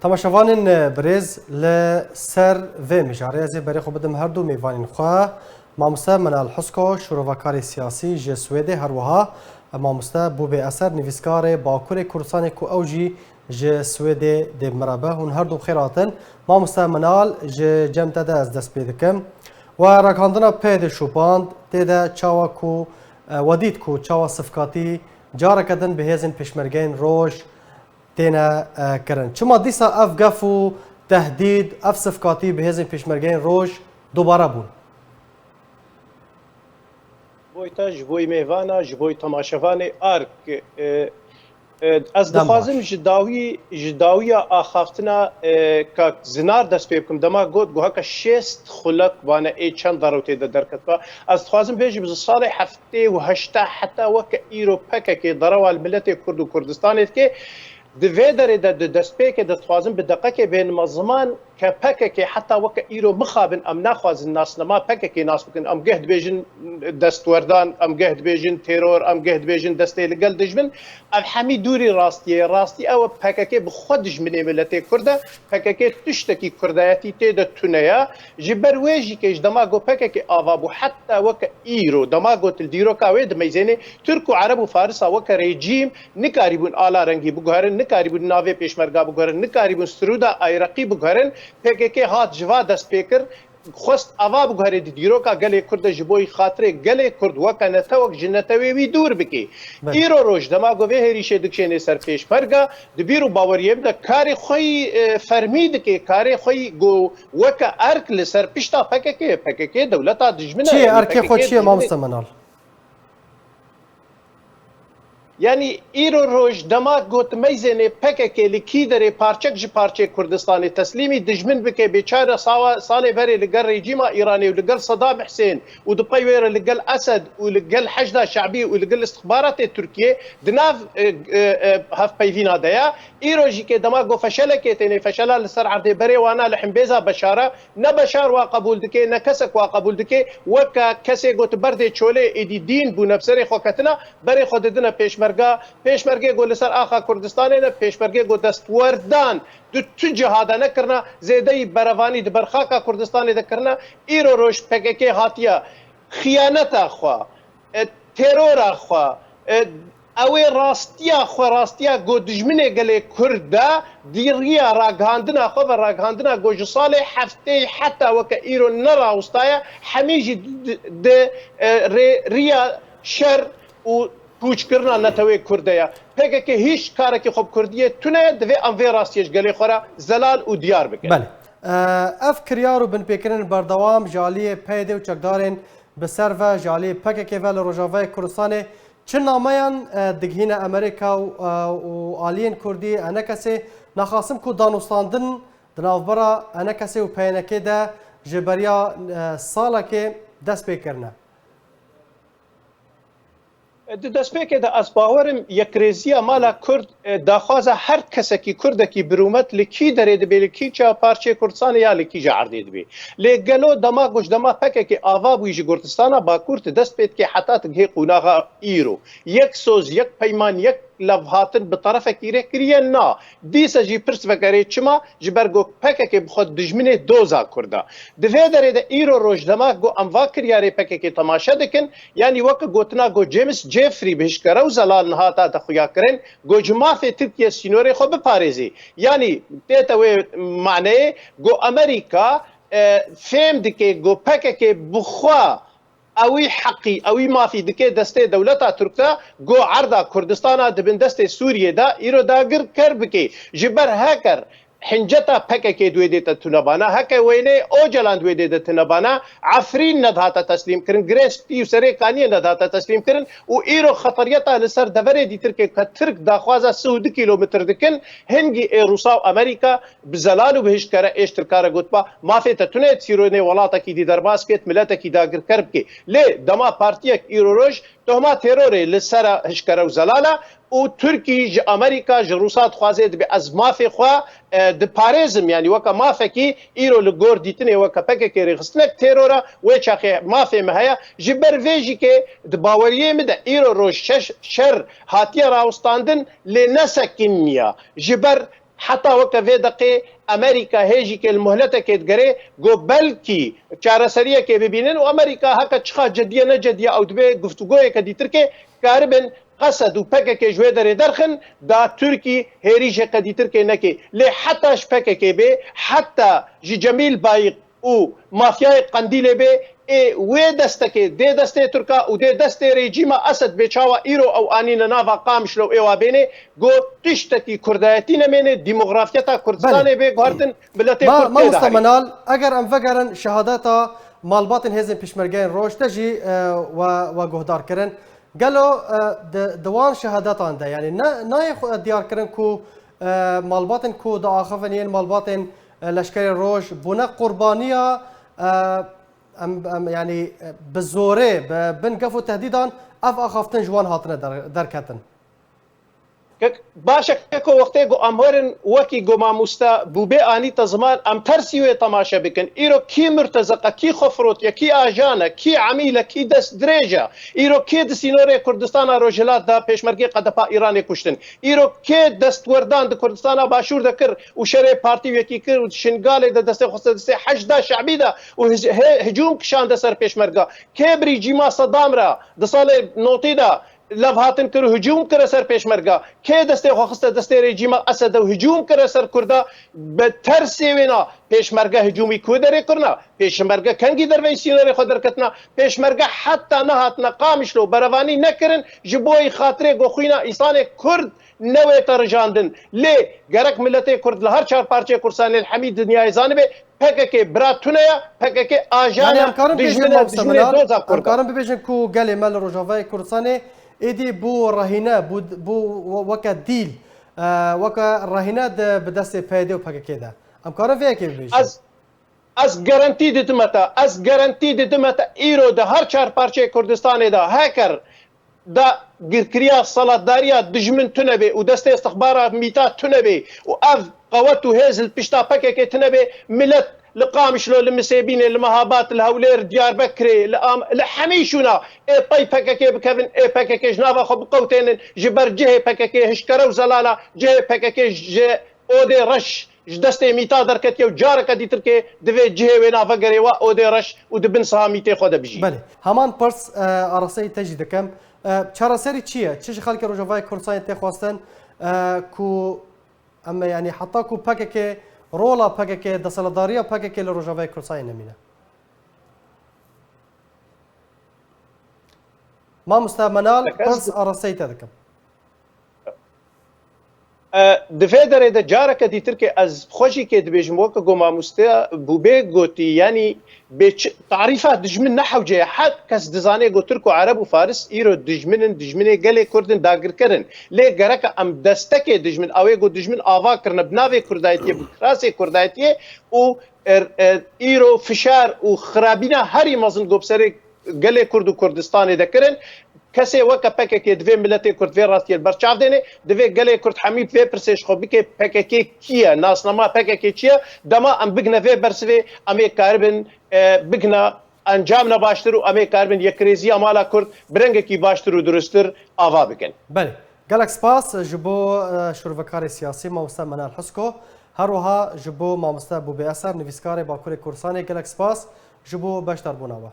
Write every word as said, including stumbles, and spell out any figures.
Temaşevanên birêz, li ser vê mijarê ez ê berê xwe bidim her du mêvanên xwe. Mamoste Minal Husko, şîrovakarê siyasî ji Swêdê, her wiha mamoste Bûbê Eser, nivîskarê Bakurê Kurdistanê ku ew jî ji Swêdê dê bi me re be. Hûn her du bi xêr hatin. Mamoste Minal, ji cem te de ez dest pê dikim. We ragihandina PYDê şopand, tê de çawa ku, e, we dît ku çawa sifkatî careke din bi hêzên pêşmergeyên roj têne, e, kirin. Çima dîsa ev gef û tehdîd, ev sifkatî bi hêzên pêşmergeyên roj dubare bûn? Boy te, ji boy mêvana, ji boy temaşevanê ark. E, e, ez dixwazim ji dawî, ji dawiya axaftina, e, kak Zinar dest pê bikim. Dema got, got heke şêst xulek vane ê çend derewtê de derketiba. Ez dixwazim bêjim, ji salê heftê û heşta heta weke îro P K K derewa li miletê Kurd û Kurdistanê dike. Di vê derê de, di destpêkê de dixwazim bi deqekê bênime ziman ke P K K heta weke îro mixabin em naxwazin nasnama P K K nas bikin. Em geh dibêjin destwerdan, em geh dibêjin teror, em geh dibêjin destê li gel dijmin. Ev hemî dûrî rastiyê ye. Rastî ew e P K K bi xwe dijminê miletê Kurd e. P K K tiştekî Kurdayetî tê de tune ye. Ji ber wê jî ke ji dema ku P K K ava bû heta weke îro, dema ku tu li dîroka wê dimeyzênê, Tirk û Ereb û Farisa weke rejîm nikarîbûn ala rengî biguherin, nikarîbûn navê pêşmerga biguherin, nikarîbûn sirûda ayreqî biguherin, P K K hat ji va dest pê kir, xwest ava biguherê di dîroka gelê Kurd de ji bo xatirê gelê Kurd weke netewek ji netewê wî dûr bike. Belê. Îro roj dema ku vê hêrîşê dikişênê ser pêşmerga, di bîr û baweriyê min de karê xwe yî, e, fermî dike, karê xwe yî ku weke erk li ser pişta P K K ye. P K K dewleta dijmin e. Çi ye, yanî erkê xwe P K K çi ye, dijminê. Mamoste Minal? Yanî îro roj dema got meyzênê P K K li kî derê parçek ji parçeyê Kurdistanê teslîmî dijmin bike, bê çare sawa-, salê berê li gel rejîma Îranê û li gel Sedam Husên û di pey wê re li gel Esed û li gel Heşda Şebî û li gel istixbaratê Tirkiyê di nav, e, e, e, hevpeyvîna de ye. Îro jî ke dema got feşelekê tênê, feşela li ser erdê berê wana li himbêza Beşara, ne Beşar wa qebûl dike, ne kesek wa qebûl dike. Weke kesê got berdê çolê êdî dîn bûne, bi serê xwe ketina, berê xwe didine pêşmerga. Pêşmergê got li ser axa Kurdistanê ne, pêşmergê got destwerdan di tu ciha de nekirina, zêdeyî berevanî di ber xaka Kurdistanê de kirina. Îro roj P K K hatiye xiyaneta xwe, e, terora xwe, e, Ew ê rastiya xwe, rastiya ku dijminê gelê Kurd de, di riya ragihandina xwe ve, ragihandina ku ji salê heftê heta weke îro nerawîstaye, hemî jî di, di, e, rê, riya şer û pûçkirina netewê Kurd de ye. P K K hîç karekî xwe bi Kurdiyê tune, divê em vê rastiyê ji gelê xwe re zelal û diyar bikin. Belê. E, ev kiryar û binpêkirin berdewam ji aliyê PYDê û çekdarên bi ser ve, ji aliyê P K K ve li Rojavayê Kurdistanê çi nameyan, e, digihîne Amerîka û, e, û aliyên Kurdî, ENKSê? Naxasim ku danûstandin di navbera ENKSê û PYNKê de ji beriya, e, salekê dest pê kirine. Di destpêkê de ez bawerim yekrêziya mala Kurd, e, daxwaza her kesekî Kurdekî bi rûmet li kî derê dibê, li kî çiya parçeyê Kurdistanê ya li kîja erdê dibê. Lê gelo dema ku ji dema P K K ava bûyî ji Kurdistana Bakur tu dest pê dikê heta tu gihê qonaxa îro. Yek soz, yek peyman, yek levhatin bi terefekî rê kiriye? Na. Dîsa jî pirs vegerê çima? Ji ber ku P K K bi xwe dijminê doza Kurd e. Di vê derê de îro roj dema ku em va kiryarê P K K temaşe dikin, yanî weke gotina ku James Jeffrey bi hişkere û zelal niha date xuyakirin, ku ji mafê Tirkiye sînorê xwe biparêzê. Yanî tête wê maneyê ku Amerîka, e, fêm dike ku P K K bi xwe ewî heqî, ewî mafî dike destê dewleta Tirk de, ku erda Kurdistana di bin destê Sûriyê de îro dagirker bike. Ji ber heker hinceta P K K di wê dê de tune bana, heke wêneyê Ocalan di wê dê de tune bana, Efrîn nedihate teslîm kirin, Girê Spî û Serê Kaniyê nedihate teslîm kirin û îro xeteriyeta li ser deverê dîtir ke, ke Tirk daxwaza sih û du kîlometr dikin, hingî ê Rûsa û Amerîka bi zelal û bi hişkere êş Tirka re gotiba, mafê te tune ye, sîronê welatekî dî derbas bike, miletekî dagirker bike. Lê dema partiyek îro roj tohma terorê li sera hişkere û zelal e û Tirkî ji Amerîka, ji Rûsa dixwaze, dibê ez mafê xwe, e, diparêzim, yanî weke mafekî îro li gor dîtinê weke P K K rêxistinek teror e, wê çaxê mafê me heye. Ji ber vê jî ke di baweriyê min de îro roj şeş şer hatiye rawestandin, lê ne sekiniya. Ji ber Heta weke vê deqê Amerîka hêjîkê li muhletekê digere, go belkî çareseriyekê bibînin û Amerîka heke çiqa cediye necediye ew dibê guftûgoyeke dîtirkê karibin Qesed û P K K ji wê derê derxin, da Tirkî hêrîşeke dîtirkê nekê. Lê heta ji P K K bê, heta ji Cemîl Bayik û mafyayê Qendîlê bê, ê wê destekê dê destê Tirka û dê destê rejîma Esed bê, çawa îro ew anîne nava Qamişlo û êwa bênê, got tiştekî kurdayetî nemêne, demografiyeta Kurdistanê bê guhertin, miletê Ma, Kurd tê de Mamoste herî. Menal, eger em vegerin şehadeta malbatên hêzên pêşmergeyên roj te jî, e, we, we guhdar kirin. Gelo, e, di, di wan şehadetan de, yani ne, nayê xwe diyar kirin ku, e, malbatên ku diaxivin yên malbatên, e, leşkerê roj bûne qurbaniya, e, em, em, yani, e, bi zorê, bi bin gef û tehdîdan ev axaftin ji wan hatine der-, derketin. Kek, baş e, keko, wextê ku em werin wekî ku mamoste Bûbê anîte ziman, em tersî wê temaşe bikin. Îro kî murtezeq e, kî xwe firotiye, kî ajan e, kî emîl e, kî dest dirêj e? Îro kê di sînorê Kurdistana Rojhilat de pêşmergê Qedepa Îranê kuştin? Îro kê destwerdan di Kurdistana Başûr de kir û şerê partî û yekî kir û di Şingalê de destê xwe ser destê Heşda Şebî de û hic-, hê-, hicûm kişande ser pêşmerga? Kê bi rejîma Sedam re di salê notî de levhatin kir û hicûm kire ser pêşmerga? Kê destê xwe xiste destê rejîma Esed û hicûm kire ser Kurda? Bi tersê wêna pêşmerge hicûmî ku derê kirina? Pêşmerge kengî derveyî sînorê xwe derketina? Pêşmerge heta nehatine Qamişlo berevanî nekirin, ji bo yî xatirê ku xwîna îsanê Kurd newête rijandin. Lê gerek miletê Kurd li her çar parçeyê Kurdistanê li hemî dinyayê zanibe, P K K bira tune ye, P K K ajan e, dijmin e, dijminê doza Kurd e. Yanî em karin bibêjin, em karin bibêjin ku gelê me li Rojavayê Kurdistanê êdî bû rehîne, bû, bû we-, weke dîl, e, weke rehîne di, bi destê P Y D û P K K de. Em karin vê yekê bibêjin. Ez, ez garantî didime te, ez garantî didime te, îro di her çar parçeyê Kurdistanê de heker da girkiriya salatdariya dijmin tune bê û destê istixbara mîta tune bê û ev qewet û hêz li pişta P K K tune bê, milet li Qamişlo, li Misêbînê, li Mehabat, li Hewlêr, Diyarbekirê, li Am-, li hemî şûna ê pey P K K bikevin, ê P K K ji nava xwe biqewtênin, ji ber cihê P K K hişkere û zelala, cihê P K K ji odê reş ji destê mîta derketiye û careke dîtirkê divê cihê wê navegere wa odê reş û di bin siha mîtê xwe de bijî. Belê. Heman pirs, e, araseyî te jî dikim. E, çareserî çi ye? Çi ji xelkê Rojavayê Kurdistanê tê xwestin, e, ku em, yanî heta ku P K K, rola P K K, desthilatdariya P K K li Rojavayê Kurdistanê nemîne? Mamoste Menal, Tekez pirs araseyî te dikim. E, di vê derê de careke dîtirkê ez xwe jî kê dibêjim, weke ku mamoste Bûbê gotî, yanî bê çi, tarîfa dijmin ne hewce ye. Her kes dizane ku Tirk û Ereb û Faris îro dijmin in, dijminê gelê Kurd in, dagirker in. Lê gereke em destekê dijmin, ew ê ku dijmin ava kirine bi navê Kurdayetiyê, bi kirasê Kurdayetiyê û er, er, îro fişar û xirabîna herî mezin ku bi serê gelê Kurd û Kurdistanê de kirin. Kesê weke P K K divê miletê Kurd vê rastiyê li ber çav dêne, divê gelê Kurd hemî vê pirsê ji xwe bike, P K K kî ye, nasnama P K K çi ye? Dema em bigine vê bersivê, em ê karibin, e, bigine encamna baştir û em ê karibin yekrêziya mala Kurd bi rengekî baştir û durustir ava bikin. Belê. Gelek spas ji bo, e, şûrvekarê siyasî mamoste Menal Husko, her wiha ji bo mamoste Bûbê Eser, nivîskarê Bakurê Kurdistanê, gelek spas ji bo beşdarbûna we.